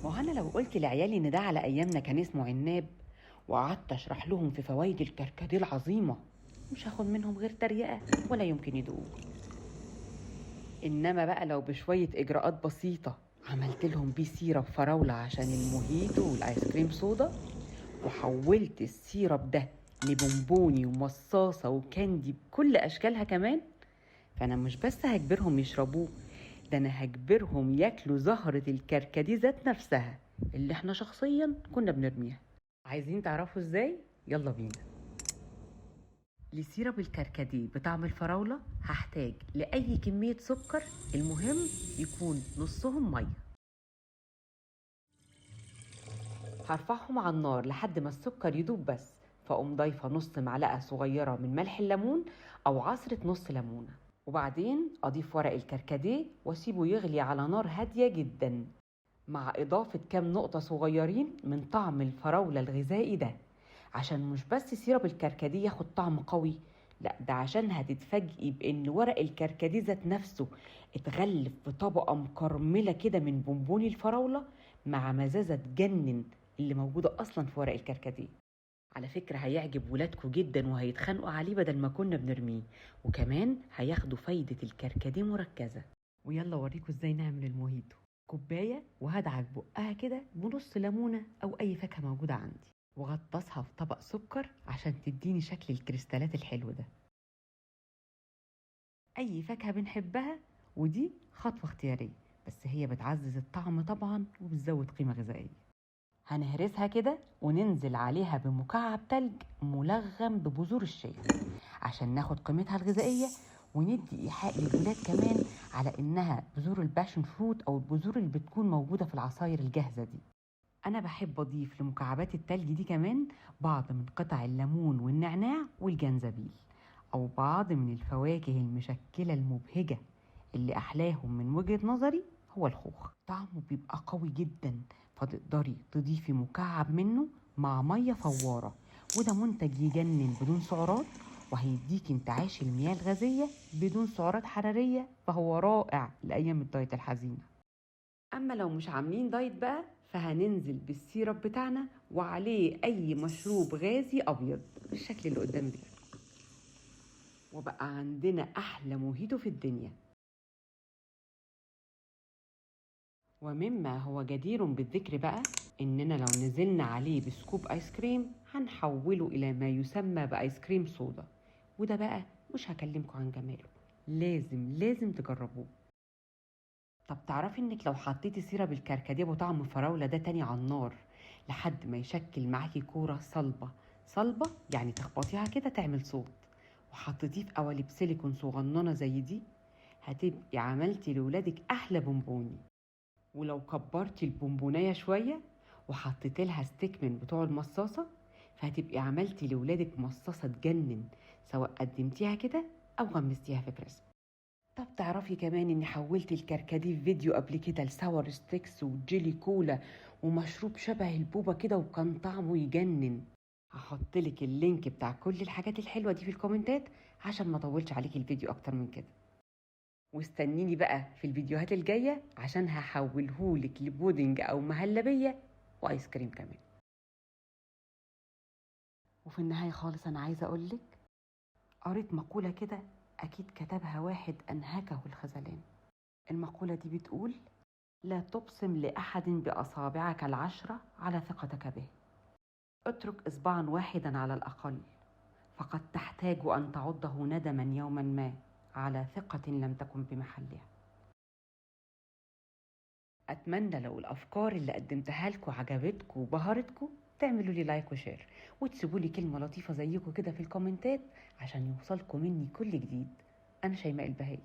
ما هو انا لو قلت لعيالي ان ده على ايامنا كان اسمه عناب وقعدت اشرح لهم في فوائد الكركديه العظيمة، مش هاخد منهم غير تريقه ولا يمكن يدوقوه. انما بقى لو بشوية اجراءات بسيطة عملت لهم بيه syrup فراوله عشان الموهيتو والايس كريم صودا، وحولت ال syrup ده لبونبوني ومصاصه و candy بكل اشكالها كمان، فانا مش بس هجبرهم يشربوه، ده انا هجبرهم ياكلوا زهره الكركديه ذات نفسها اللي احنا شخصيا كنا بنرميها. عايزين تعرفوا ازاي؟ يلا بينا. ل syrup الكركديه بطعم الفراولة هحتاج لأي كمية سكر، المهم يكون نصهم مية. هرفعهم على النار لحد ما السكر يدوب بس، فأقوم ضايفة نص معلقة صغيرة من ملح الليمون أو عصرة نص ليمونة، وبعدين أضيف ورق الكركديه وأسيبه يغلي على نار هادية جدا، مع إضافة كام نقطة صغيرين من طعم الفراولة الغذائي ده، عشان مش بس syrup الكركديه ياخد طعم قوي، لا ده عشان هتتفاجئي بإن ورق الكركديه ذات نفسه اتغلف بطبقة مكرملة كده من بونبوني الفراولة مع مزازة تجنن اللي موجودة أصلا في ورق الكركديه. على فكرة هيعجب ولادكم جدا وهيتخانقوا عليه بدل ما كنا بنرميه، وكمان هياخدوا فايدة الكركديه مركزة. ويلا اوريكم ازاي نعمل الموهيتو. كوباية وهدعك بقها كده بنص ليمونة أو أي فاكهة موجودة عندي، وغطسها في طبق سكر عشان تديني شكل الكريستالات الحلو ده. أي فاكهة بنحبها، ودي خطوة اختيارية بس هي بتعزز الطعم طبعا وبتزود قيمة غذائية. هنهرسها كده وننزل عليها بمكعب تلج ملغم ببذور الشيا عشان ناخد قيمتها الغذائية، وندي إيحاء للولاد كمان على إنها بذور ال passion fruit أو البذور اللي بتكون موجودة في العصاير الجاهزة دي. أنا بحب أضيف لمكعبات التلج دي كمان بعض من قطع الليمون والنعناع والجنزبيل، أو بعض من الفواكه المشكلة المبهجة اللي أحلاهم من وجهة نظري هو الخوخ. طعمه بيبقى قوي جدا، فتقدري تضيفي مكعب منه مع مية فوارة، وده منتج يجنن بدون سعرات، وهيديك انتعاش المياه الغازية بدون سعرات حرارية، فهو رائع لأيام الدايت الحزينة. أما لو مش عاملين دايت بقى، فهننزل بال syrup بتاعنا وعليه أي مشروب غازي أبيض بالشكل اللي قدامك ده، وبقى عندنا أحلى موهيتو في الدنيا. ومما هو جدير بالذكر بقى إننا لو نزلنا عليه ب scoop آيس كريم هنحوله إلى ما يسمى بآيس كريم صودا، وده بقى مش هكلمكم عن جماله، لازم لازم تجربوه. طب تعرفي إنك لو حطيتي syrup الكركديه بطعم فراولة ده تاني على النار لحد ما يشكل معاكي كورة صلبة صلبة، يعني تخبطيها كده تعمل صوت، وحطيتيه في قوالب سيليكون صغننة زي دي، هتبقي عملتي لولادك أحلى بونبوني. ولو كبرتي البونبونية شوية وحطيتي لها stick من بتوع المصاصة، فهتبقي عملتي لولادك مصاصة تجنن، سواء قدمتيها كده أو غمستيها في crisp. طب تعرفي كمان إني حولت الكركديه في فيديو قبل كده ل sour sticks و jelly cola ومشروب شبه البوبا كده، وكان طعمه يجنن. هحطلك ال link بتاع كل الحاجات الحلوة دي في الكومنتات عشان ما اطولش عليكي الفيديو أكتر من كده. واستنيني بقى في الفيديوهات الجاية عشان هحولهولك لبودنج أو مهلبية وآيس كريم كمان. وفي النهاية خالص أنا عايزة أقولك، قريت مقولة كده أكيد كتبها واحد أنهكه الخذلان. المقولة دي بتقول: لا تبصم لأحد بأصابعك العشرة على ثقتك به، اترك إصبعا واحدا على الأقل، فقد تحتاج أن تعضه ندما يوما ما على ثقة لم تكن بمحلها. أتمنى لو الأفكار اللي قدمتها لكم عجبتكم وبهرتكم تعملوا لي like و share، وتسيبوا لي كلمة لطيفة زيكم كده في الكومنتات عشان يوصلكم مني كل جديد. أنا شيماء البهائي،